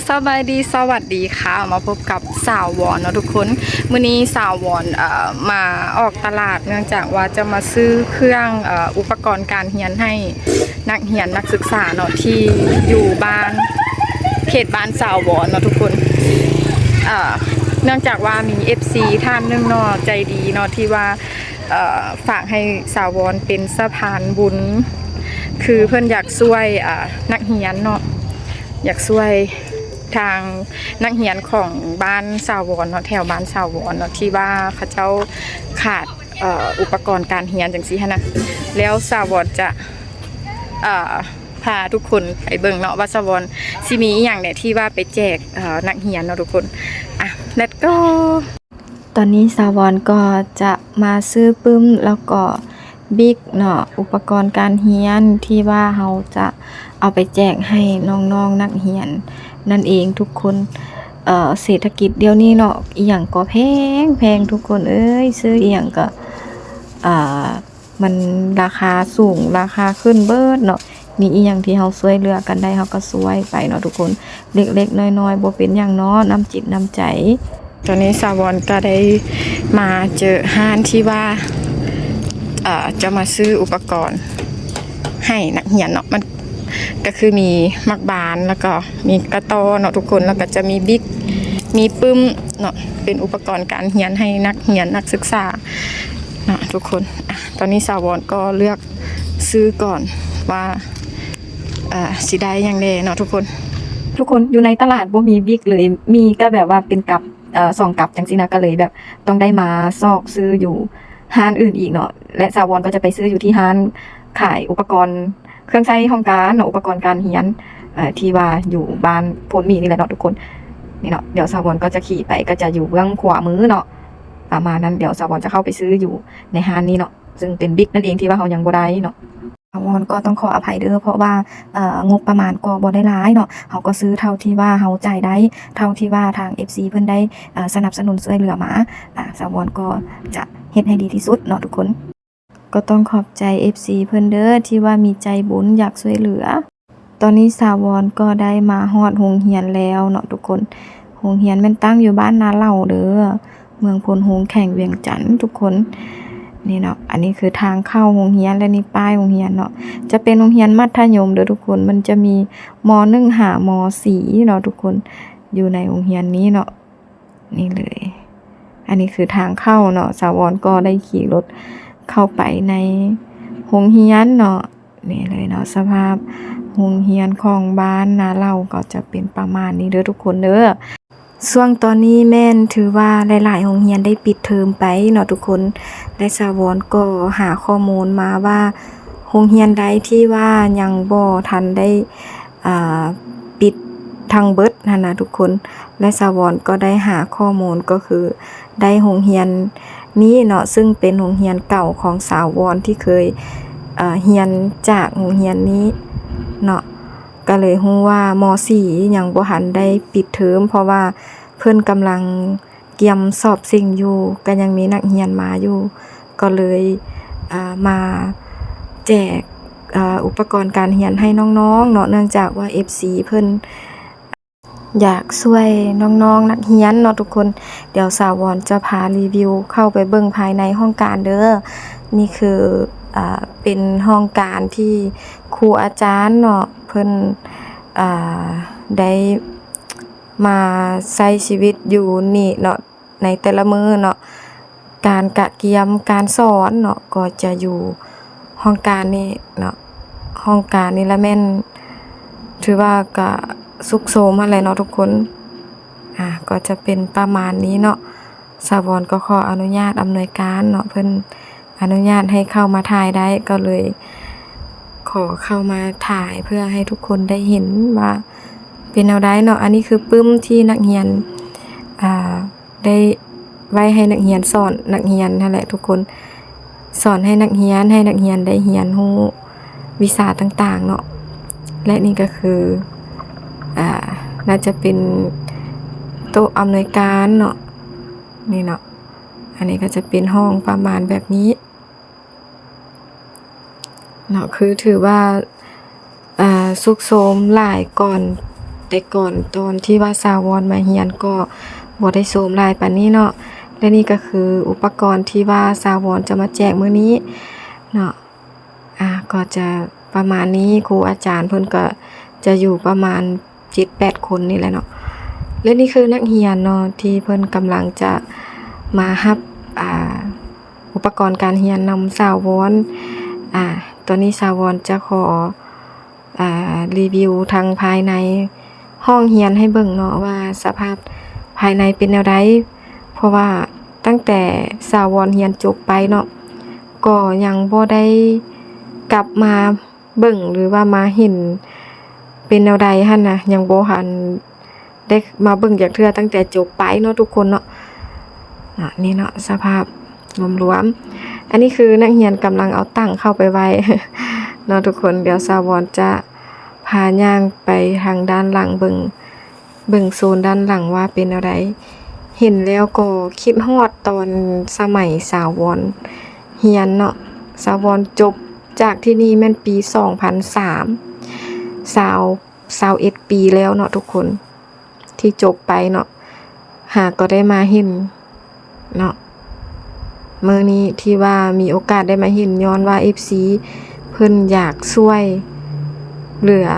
ສະບາຍດີ ສະຫວັດດີຄ່ະ ມາພົບກັບສາວວອນເນາະທຸກຄົນ. ມື້ນີ້ສາວວອນ ເອີ ມາອອກຕະຫຼາດ ເນື່ອງຈາກວ່າຈະມາຊື້ເຄື່ອງ ເອີ ອຸປະກອນການຮຽນໃຫ້ນັກຮຽນນັກສຶກສາເນາະ ທີ່ຢູ່ບ້ານ ເຂດບ້ານສາວວອນເນາະທຸກຄົນ. ເອີ ເນື່ອງຈາກວ່າມີເອັຟຊີທ່ານໜຶ່ງເນາະ ໃຈດີເນາະ ທີ່ວ່າ ເອີ ຝາກໃຫ້ສາວວອນເປັນສະພານບຸນ ຄືເພິ່ນຢາກຊ່ວຍ ເອີ ນັກຮຽນເນາະ ຢາກຊ່ວຍທາງນັກຮຽນຂອງບ້ານສາວວອນເນາະ ແຖວບ້ານສາວວອນເນາະ ທີ່ວ່າເຂົາເຈົ້າຂາດ ເອີ ອຸປະກອນການຮຽນຈັ່ງຊີ້ຫັ້ນນະ. ແລ້ວສາວວອນຈະ ເອີ ພາທຸກຄົນໄປເບິ່ງເນາະ ວ່າສາວວອນຊິມີອີ່ຫຍັງແດ່ທີ່ວ່າໄປແຈກ ເອີ ນັກຮຽນເນາະທຸກຄົນ. ອ່ະ let's go. ຕອນນີ້ສາວວອນກໍຈະມາຊື້ປຶ້ມ ແລ້ວກໍບິກເນາະ ອຸປະກອນການຮຽນທີ່ວ່າເຮົາຈະເອົາໄປແຈກໃຫ້ນ້ອງໆນັກຮຽນນັ້ນເອງທຸກຄົນ. ເອີ ເສດຖະກິດດຽວນີ້ເນາະ ອີ່ຫຍັງກໍແພງໆ ທຸກຄົນເອີຍ ຊື້ອີ່ຫຍັງກໍ ເອີ ມັນລາຄາສູງ ລາຄາຂຶ້ນເບິດເນາະ. ມີອີ່ຫຍັງທີ່ເຮົາຊ່ວຍເຫຼືອກັນໄດ້ ເຮົາກໍຊ່ວຍໄປເນາະທຸກຄົນ ເລັກໆນ້ອຍໆ ບໍ່ເປັນຫຍັງເນາະ ນ້ຳຈິດນ້ຳໃຈ. ຕອນນີ້ສາວອນກໍໄດ້ມາເຈີຮ້ານທີ່ວ່າ ເອີ ຈະມາຊື້ອຸປະກອນໃຫ້ນັກຮຽນເນາະ ມັນກໍຄືມີໝາກບານ ແລ້ວກໍມີກະຕໍ້ເນາະທຸກຄົນ ແລ້ວກໍຈະມີບິກ ມີປຶ້ມເນາະ ເປັນອຸປະກອນການຮຽນໃຫ້ນັກຮຽນນັກສຶກສາເນາະທຸກຄົນ. ອາ ຕອນນີ້ສາວອນກໍເລືອກຊື້ກ່ອນວ່າ ເອີ ຊິໄດ້ຫຍັງແດ່ເນາະທຸກຄົນ. ທຸກຄົນ ຢູ່ໃນຕະຫຼາດບໍ່ມີບິກເລີຍ ມີກໍແບບວ່າເປັນກັບ ເອີ ສອງກັບຈັ່ງຊີ້ນະ ກໍເລີຍແບບຕ້ອງໄດ້ມາຊອກຊື້ຢູ່ຮ້ານອື່ນອີກເນາະ ແລະ ສາວອນກໍຈະໄປຊື້ຢູ່ທີ່ຮ້ານຂາຍອຸປະກອນເຄື່ອງໃຊ້ຫ້ອງການເນາະ ອຸປະກອນການຮຽນ ເອີ ທີ່ວ່າຢູ່ບ້ານໂພນໝີ່ນີ້ແຫຼະເນາະທຸກຄົນ. ນີ້ເນາະ ດຽວສາວອນກໍຈະຂີ່ໄປ ກໍຈະຢູ່ເບື້ອງຂວາມືເນາະ ປະມານນັ້ນ. ດຽວສາວອນຈະເຂົ້າໄປຊື້ຢູ່ໃນຮ້ານນີ້ເນາະ ຊຶ່ງເປັນບິກນັ້ນເອງທີ່ວ່າເຮົາຍັງບໍ່ໄດ້ເນາະ. ສາວອນກໍຕ້ອງຂໍອະໄພເດີ ເພາະວ່າ ເອີ ງົບປະມານກໍບໍ່ໄດ້ຫຼາຍເນາະ ເຮົາກໍຊື້ເທົ່າທີ່ວ່າເຮົາຈ່າຍໄດ້ ເທົ່າທີ່ວ່າທາງເອັຟຊີເພິ່ນໄດ້ ເອີ ສະໜັບສະໜູນຊ່ວຍເຫຼືອມາ. ອາ ສາວອນກໍຈະເຮັດໃຫ້ດີທີ່ສຸດເນາະທຸກຄົນ. ກໍຕ້ອງຂອບໃຈເອັຟຊີເພິ່ນເດີ ທີ່ວ່າມີໃຈບຸນຢາກຊ່ວຍເຫຼືອ. ຕອນນີ້ສາວອນກໍໄດ້ມາຮອດໂຮງຮຽນແລ້ວເນາະທຸກຄົນ. ໂຮງຮຽນແມ່ນຕັ້ງຢູ່ບ້ານນາເຫຼົ່າເດີ ເມືອງໂພນໂຮງ ແຂວງວຽງຈັນທຸກຄົນ. ນີ້ເນາະ ອັນນີ້ຄືທາງເຂົ້າໂຮງຮຽນ ແລະ ນີ້ປ້າຍໂຮງຮຽນເນາະ ຈະເປັນໂຮງຮຽນມັດທະຍົມເດີທຸກຄົນ. ມັນຈະມີ ມໍໜຶ່ງ ຫາ ມໍສີ່ເນາະທຸກຄົນ ຢູ່ໃນໂຮງຮຽນນີ້ເນາະ. ນີ້ເລີຍ ອັນນີ້ຄືທາງເຂົ້າເນາະ. ສາວອນກໍໄດ້ຂີ່ລົດເຂົ້າໄປໃນໂຮງຮຽນເນາະ. ນີ້ເລີຍເນາະ ສະພາບໂຮງຮຽນຂອງບ້ານນາເຫຼົ່າກໍຈະເປັນປະມານນີ້ເດີທຸກຄົນເດີ. ຊ່ວງຕອນນີ້ແມ່ນຖືວ່າຫຼາຍໆໂຮງຮຽນໄດ້ປິດເທີມໄປເນາະທຸກຄົນ ແລະ ສາວອນກໍຫາຂໍ້ມູນມາວ່າ ໂຮງຮຽນໃດທີ່ວ່າຍັງບໍ່ທັນໄດ້ ອ່າ ປິດທັງເບິດຫັ້ນນະທຸກຄົນ ແລະ ສາວອນກໍໄດ້ຫາຂໍ້ມູນ ກໍຄືໄດ້ໂຮງຮຽນນີ້ເນາະ ຊຶ່ງເປັນໂຮງຮຽນເກົ່າຂອງສາວອນທີ່ເຄີຍ ເອີ ຮຽນຈາກໂຮງຮຽນນີ້ເນາະ ກໍເລີຍຮູ້ວ່າ ມໍສີ່ ຍັງບໍ່ທັນໄດ້ປິດເທີມ ເພາະວ່າເພິ່ນກຳລັງ ກຽມສອບເສັງຢູ່ ກໍຍັງມີນັກຮຽນມາຢູ່ ກໍເລີຍ ເອີ ມາແຈກ ເອີ ອຸປະກອນການຮຽນໃຫ້ນ້ອງໆເນາະ ເນື່ອງຈາກວ່າເອັຟຊີເພິ່ນຢາກຊ່ວຍນ້ອງໆນັກຮຽນເນາະທຸກຄົນ. ດຽວສາວອນຈະພາຣີວິວເຂົ້າໄປເບິ່ງພາຍໃນຫ້ອງການເດີ. ນີ້ຄື ເອີ ເປັນຫ້ອງການທີ່ຄູອາຈານເນາະ ເພິ່ນ ເອີ ໄດ້ ມາໃຊ້ຊີວິດຢູ່ນີ້ເນາະ ໃນແຕ່ລະມື້ເນາະ ການກະກຽມການສອນເນາະ ກໍຈະຢູ່ຫ້ອງການນີ້ເນາະ. ຫ້ອງການນີ້ລະແມ່ນຖືວ່າກະຊຸກໂຊມຫັ້ນແຫຼະເນາະທຸກຄົນ. ອາ ກໍຈະເປັນປະມານນີ້ເນາະ. ສາວອນກໍຂໍອະນຸຍາດອຳນວຍການເນາະ ເພິ່ນ ອະນຸຍາດໃຫ້ເຂົ້າມາຖ່າຍໄດ້ ກໍເລີຍຂໍເຂົ້າມາຖ່າຍເພື່ອໃຫ້ທຸກຄົນໄດ້ເຫັນວ່າເປັນແນວໃດເນາະ. ອັນນີ້ຄືປຶ້ມທີ່ນັກຮຽນ ອ່າ ໄດ້ໄວ້ໃຫ້ນັກຮຽນ ສອນນັກຮຽນຫັ້ນແຫຼະທຸກຄົນ ສອນໃຫ້ນັກຮຽນ ໃຫ້ນັກຮຽນໄດ້ຮຽນຮູ້ວິຊາຕ່າງໆເນາະ. ແລະ ນີ້ກໍຄື ອ່າ ໜ້າຈະເປັນໂຕະອຳນວຍການເນາະ ນີ້ເນາະ. ອັນນີ້ກໍຈະເປັນຫ້ອງປະມານແບບນີ້ເນາະ ຄືຖືວ່າ ອ່າ ຊຸກໂຊມຫຼາຍກ່ອນ ແຕ່ກ່ອນຕອນທີ່ວ່າສາວອນມາຮຽນກໍບໍ່ໄດ້ໂຊມຫຼາຍປານນີ້ເນາະ. ແລະນີ້ກໍຄືອຸປະກອນທີ່ວ່າສາວອນຈະມາແຈກມື້ນີ້ເນາະ. ອາ ກໍຈະປະມານນີ້, ຄູອາຈານເພິ່ນກໍຈະຢູ່ປະມານເຈັດແປດຄົນນີ້ແຫຼະເນາະ. ແລະນີ້ຄືນັກຮຽນເນາະ ທີ່ເພິ່ນກຳລັງຈະມາຮັບ ອາ ອຸປະກອນການຮຽນນຳສາວອນ. ອາ ຕອນນີ້ສາວອນຈະຂໍ ອາ ຣີວິວທາງພາຍໃນຫ້ອງຮຽນໃຫ້ເບິ່ງເນາະ ວ່າສະພາບພາຍໃນເປັນແນວໃດ, ເພາະວ່າຕັ້ງແຕ່ສາວອນຮຽນຈົບໄປເນາະ ກໍຍັງບໍ່ໄດ້ກັບມາເບິ່ງ ຫຼືວ່າມາເຫັນເປັນແນວໃດຫັ້ນນະ, ຍັງບໍ່ທັນ ໄດ້ມາເບິ່ງຈັກເທື່ອຕັ້ງແຕ່ຈົບໄປເນາະທຸກຄົນເນາະ. ອາ ນີ້ເນາະ ສະພາບລວມໆ. ອັນນີ້ຄືນັກຮຽນກຳລັງເອົາຕັ່ງເຂົ້າໄປໄວ້ເນາະທຸກຄົນ. ດຽວສາວອນຈະພາຍ່າງໄປທາງດ້ານຫຼັງເບິ່ງ, ເບິ່ງໂຊນດ້ານຫຼັງວ່າເປັນແນວໃດ. ເຫັນແລ້ວກໍຄິດຮອດຕອນສະໄໝສາວອນຮຽນເນາະ. ສາວອນຈົບຈາກທີ່ນີ້ແມ່ນປີສອງພັນສາມ ຊາວ ຊາວເອັດປີແລ້ວເນາະທຸກຄົນ ທີ່ຈົບໄປເນາະ, ຫາກໍໄດ້ມາເຫັນເນາະ ມື້ນີ້ທີ່ວ່າມີໂອກາດໄດ້ມາເຫັນ ຍ້ອນວ່າເອັຟຊີເພິ່ນຢາກຊ່ວຍເຫຼືອ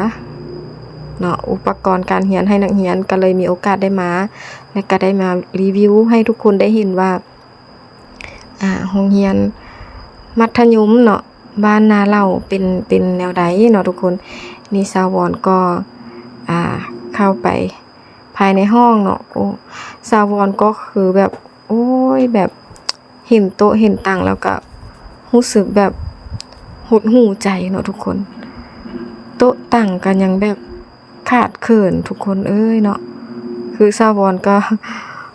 ເນາະ ອຸປະກອນການຮຽນໃຫ້ນັກຮຽນ, ກໍເລີຍມີໂອກາດໄດ້ມາ ແລະກໍໄດ້ມາຣີວິວໃຫ້ທຸກຄົນໄດ້ເຫັນວ່າ ອາ ໂຮງຮຽນມັດທະຍົມເນາະ ບ້ານນາເຫຼົ່າເປັນ ເປັນແນວໃດເນາະທຸກຄົນ. ນີ້ສາວອນກໍ ອາ ເຂົ້າໄປພາຍໃນຫ້ອງເນາະ. ໂອ້ ສາວອນກໍຄືແບບ ໂອ້ຍ ແບບເຫັນໂຕະເຫັນຕັ່ງແລ້ວກໍຮູ້ສຶກແບບຫົດຫູ່ໃຈເນາະທຸກຄົນ. ໂຕະຕັ່ງກໍຍັງແບບ ຂາດເຂີນທຸກຄົນເອີຍເນາະ. ຄືສາວອນກໍ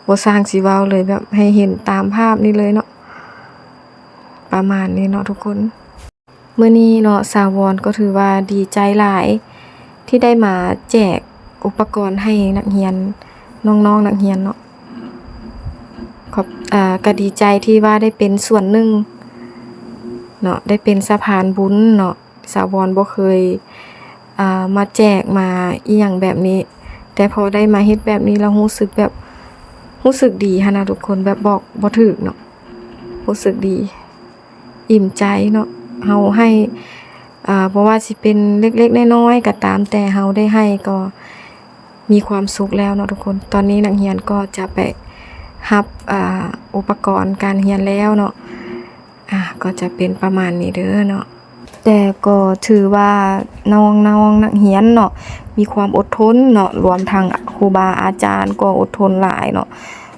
ບໍ່ຊ່າງຊິເວົ້າເລີຍ, ແບບໃຫ້ເຫັນຕາມພາບນີ້ເລີຍເນາະ, ປະມານນີ້ເນາະທຸກຄົນ. ມື້ນີ້ເນາະ ສາວອນກໍຖືວ່າດີໃຈຫຼາຍທີ່ໄດ້ມາແຈກອຸປະກອນໃຫ້ນັກຮຽນ, ນ້ອງໆ ນັກຮຽນເນາະ. ຂອບ ເອີ ກໍດີໃຈທີ່ວ່າໄດ້ເປັນສ່ວນໜຶ່ງເນາະ, ໄດ້ເປັນສະພານບຸນເນາະ. ສາວອນບໍ່ເຄີຍ ອ່າ ມາແຈກມາອີ່ຫຍັງແບບນີ້, ແຕ່ພໍໄດ້ມາເຮັດແບບນີ້ແລ້ວຮູ້ສຶກແບບ ຮູ້ສຶກດີຫັ້ນນະທຸກຄົນ, ແບບບອກບໍ່ຖືກເນາະ, ຮູ້ສຶກດີ ອີ່ມໃຈເນາະ. ເຮົາໃຫ້ ອ່າ ບໍ່ວ່າຊິເປັນເລັກໆນ້ອຍໆກໍຕາມ, ແຕ່ເຮົາໄດ້ໃຫ້ກໍມີຄວາມສຸກແລ້ວເນາະທຸກຄົນ. ຕອນນີ້ນັກຮຽນກໍຈະໄປຮັບ ອ່າ ອຸປະກອນການຮຽນແລ້ວເນາະ. ອາ ກໍຈະເປັນປະມານນີ້ເດີເນາະ. ແຕ່ກໍຖືວ່ານ້ອງໆ ນັກຮຽນເນາະ ມີຄວາມອົດທົນເນາະ, ລວມທັງຄູບາອາຈານກໍອົດທົນຫຼາຍເນາະ,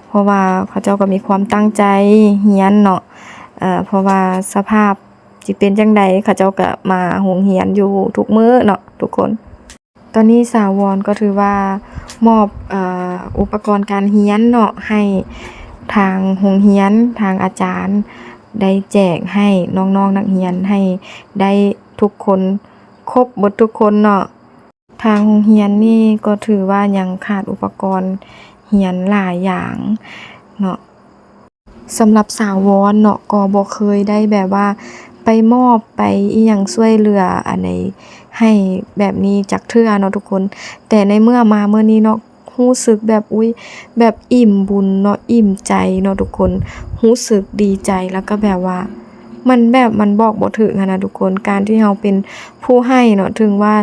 ເພາະວ່າເຂົາເຈົ້າກໍມີຄວາມຕັ້ງໃຈຮຽນເນາະ. ເອີ ເພາະວ່າສະພາບຊິເປັນຈັ່ງໃດ ເຂົາເຈົ້າກໍມາໂຮງຮຽນຢູ່ທຸກມື້ເນາະທຸກຄົນ. ຕອນນີ້ສາວອນກໍຖືວ່າມອບ ເອີ ອຸປະກອນການຮຽນເນາະ ໃຫ້ທາງໂຮງຮຽນ, ທາງອາຈານໄດ້ແຈກໃຫ້ນ້ອງໆ ນັກຮຽນ ໃຫ້ໄດ້ທຸກຄົນ, ຄົບເບິດທຸກຄົນເນາະ. ທາງໂຮງຮຽນນີ້ກໍຖືວ່າຍັງຂາດອຸປະກອນຮຽນຫຼາຍຢ່າງເນາະ. ສຳລັບສາວອນເນາະ ກໍບໍ່ເຄີຍໄດ້ແບບວ່າໄປມອບໄປອີ່ຫຍັງຊ່ວຍເຫຼືອອັນໃດໃຫ້ແບບນີ້ຈັກເທື່ອເນາະທຸກຄົນ. ແຕ່ໃນເມື່ອມາມື້ນີ້ເນາະ ຮູ້ສຶກແບບ ອຸ້ຍ ແບບອີ່ມບຸນເນາະ, ອີ່ມໃຈເນາະທຸກຄົນ, ຮູ້ສຶກດີໃຈ ແລ້ວກໍແບບວ່າ ມັນແບບ ມັນບອກບໍ່ຖືກຫັ້ນນະທຸກຄົນ. ການທີ່ເຮົາເປັນຜູ້ໃຫ້ເນາະ ເຖິງວ່າ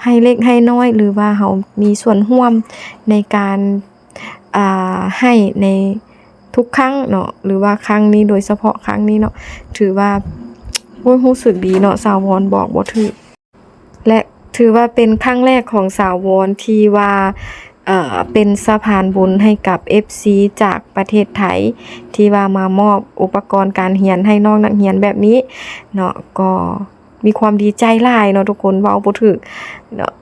ໃຫ້ເລັກໃຫ້ນ້ອຍ ຫຼືວ່າເຮົາມີສ່ວນຮ່ວມໃນການ ອ່າ ໃຫ້ໃນທຸກຄັ້ງເນາະ ຫຼືວ່າຄັ້ງນີ້ ໂດຍສະເພາະຄັ້ງນີ້ເນາະ ຖືວ່າ ໂອ້ຍ ຮູ້ສຶກດີເນາະ ສາວອນ ບອກບໍ່ຖືກ. ແລະ ຖືວ່າເປັນຄັ້ງແລກຂອງສາວອນທີ່ວ່າ ເອີ ເປັນສະພານບຸນໃຫ້ກັບເອັຟຊີຈາກປະເທດໄທ ທີ່ວ່າມາມອບອຸປະກອນການຮຽນໃຫ້ນ້ອງນັກຮຽນແບບນີ້ເນາະ ກໍ ມີຄວາມດີໃຈຫຼາຍເນາະທຸກຄົນ ເວົ້າບໍ່ຖືກເນາະ.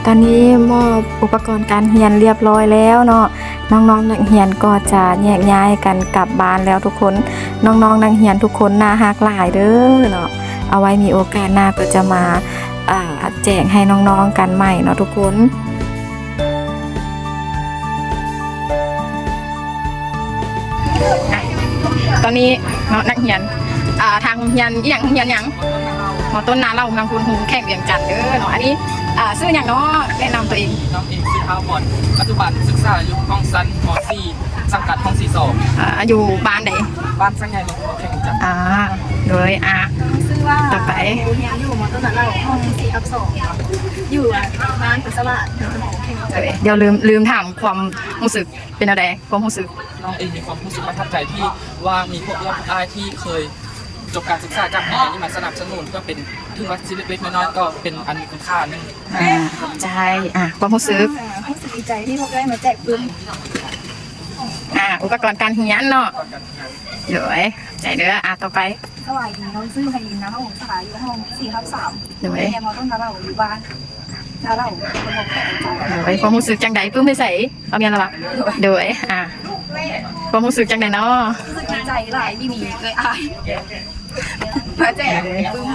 ຕອນນີ້ມອບອຸປະກອນການຮຽນລຽບຮ້ອຍແລ້ວເນາະ, ນ້ອງໆນັກຮຽນກໍຈະແຍກຍ້າຍກັນກັບບ້ານແລ້ວທຸກຄົນ. ນ້ອງໆນັກຮຽນທຸກຄົນໜ້າຮັກຫຼາຍເດີເນາະ, ເອົາໄວ້ມີໂອກາດໜ້າກໍຈະມາ ເອີ ແຈກໃຫ້ນ້ອງໆກັນໃໝ່ເນາະທຸກຄົນ. ຕອນນີ້ເນາະ ນັກຮຽນ ອ່າ ທາງໂຮງຮຽນອີ່ຫຍັງ ໂຮງຮຽນຫຍັງ? ມ.ຕົ້ນນາເຫຼົ່າ ນຳຄຸນໂຮງແຂວງວຽງຈັນເດີເນາະ. ອັນນີ້ ອ່າ ຊື່ຫຍັງເນາະ? ແນະນຳຕົວເອງ. ນ້ອງເອງຊື່ທ້າວພອນ ປັດຈຸບັນສຶກສາຢູ່ຫ້ອງຊັ້ນ ມ.ສີ່ ສັງກັດຫ້ອງສີ່ສອງ. ອ່າ ຢູ່ບ້ານໃດ? ບ້ານສັງໃຫຍ່ ນຳຄຸນໂຮງແຂວງວຽງຈັນ. ອ່າ ໂດຍ ອ່າ ຊື່ວ່າ ຕໍ່ໄປ ຮຽນຢູ່ ມ.ຕົ້ນນາເຫຼົ່າ ຫ້ອງສີ່ທັບສອງ ຢູ່ບ້ານພຸດສະບາດ ນຳຄຸນໂຮງແຂວງວຽງຈັນ. ໂດຍ ດຽວລືມ ລືມຖາມຄວາມຮູ້ສຶກ ເປັນແນວໃດຄວາມຮູ້ສຶກ? ນ້ອງເອງມີຄວາມຮູ້ສຶກປະທັບໃຈທີ່ວ່າມີພວກເອື້ອຍພວກອ້າຍທີ່ເຄີຍຈົບການສຶກສາຈາກໂຮງຮຽນນີ້ມາສະໜັບສະໜູນ ເພື່ອເປັນ ເຖິງວ່າຊິເລັກໆນ້ອຍໆ ກໍເປັນອັນມີຄຸນຄ່າໜຶ່ງ. ອ່າ ຂອບໃຈ. ອ່າ ຄວາມຮູ້ສຶກ? ອ່າ ຮູ້ສຶກດີໃຈທີ່ພວກເອື້ອຍມາແຈກປຶ້ມ. ອ່າ ອຸປະກອນການຮຽນເນາະ. ໂດຍ ຂອບໃຈເດີ. ອ່າ ຕໍ່ໄປ. ສະບາຍດີ, ນ້ອງຊື່ໄພລິນ ນາມະວົງສາ ຢູ່ຫ້ອງສີ່ທັບສາມ. ໂດຍ ຮຽນ ມ.ຕົ້ນນາເຫຼົ່າ ຢູ່ບ້ານ ໂດຍ ຄວາມຮູ້ສຶກຈັ່ງໃດ? ປຶ້ມໃສ່ໃສ? ເອົາແມ່ນລະວະ? ໂດຍ ອ່າ ຄວາມຮູ້ສຶກຈັ່ງໃດເນາະ? ຮູ້ສຶກດີໃຈຫຼາຍທີ່ມີເອື້ອຍອ້າຍມາແຈກປຶ້ມ.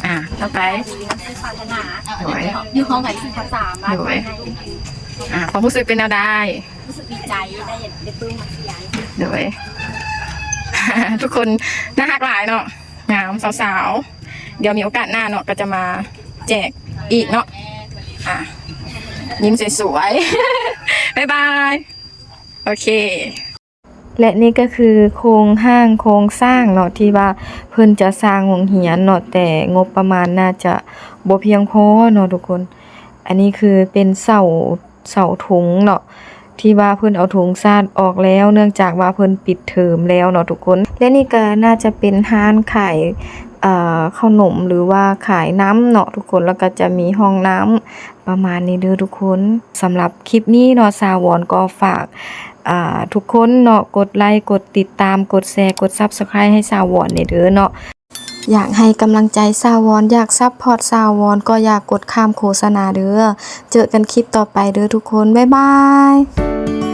ອ່າ ຕໍ່ໄປ. ໂດຍ ຢູ່ຫ້ອງໃດ? ສີ່ທັບສາມ. ໂດຍ ອ່າ ຄວາມຮູ້ສຶກເປັນແນວໃດ? ຮູ້ສຶກດີໃຈ ໄດ້ ໄດ້ປຶ້ມນັກຮຽນ. ໂດຍ ທຸກຄົນໜ້າຮັກຫຼາຍເນາະ. ງາມສາວໆ ດຽວມີໂອກາດໜ້າເນາະ ກໍຈະມາແຈກອີກເນາະ. ອ່າ ຍິ້ມສວຍໆ ບາຍບາຍ. ໂອເຄ ແລະ ນີ້ກໍຄືໂຄງຮ່າງໂຄງສ້າງເນາະ ທີ່ວ່າເພິ່ນຈະສ້າງໂຮງຮຽນເນາະ, ແຕ່ງົບປະມານໜ້າຈະບໍ່ພຽງພໍເນາະທຸກຄົນ. ອັນນີ້ຄືເປັນເສົາ ເສົາທຸງເນາະ ທີ່ວ່າເພິ່ນເອົາທຸງຊາດອອກແລ້ວ ເນື່ອງຈາກວ່າເພິ່ນປິດເທີມແລ້ວເນາະທຸກຄົນ. ແລະ ນີ້ກໍໜ້າຈະເປັນຮ້ານຂາຍ ເອີ ເຂົ້າໜົມ ຫຼືວ່າຂາຍນ້ຳເນາະທຸກຄົນ, ແລ້ວກໍຈະມີຫ້ອງນ້ຳປະມານນີ້ເດີທຸກຄົນ. ສຳລັບຄລິບນີ້ເນາະ ສາວອນກໍຝາກ ເອີ ທຸກຄົນເນາະ ກົດໄລ ກົດຕິດຕາມ ກົດແຊ ກົດ Subscribe ໃຫ້ສາວອນແດ່ເດີເນາະ. ຢາກໃຫ້ກຳລັງໃຈສາວອນ ຢາກຊັບພອດສາວອນ ກໍຢ່າກົດຂ້າມໂຄສະນາເດີ. ເຈີກັນຄລິບຕໍ່ໄປເດີທຸກຄົນ ບາຍບາຍ.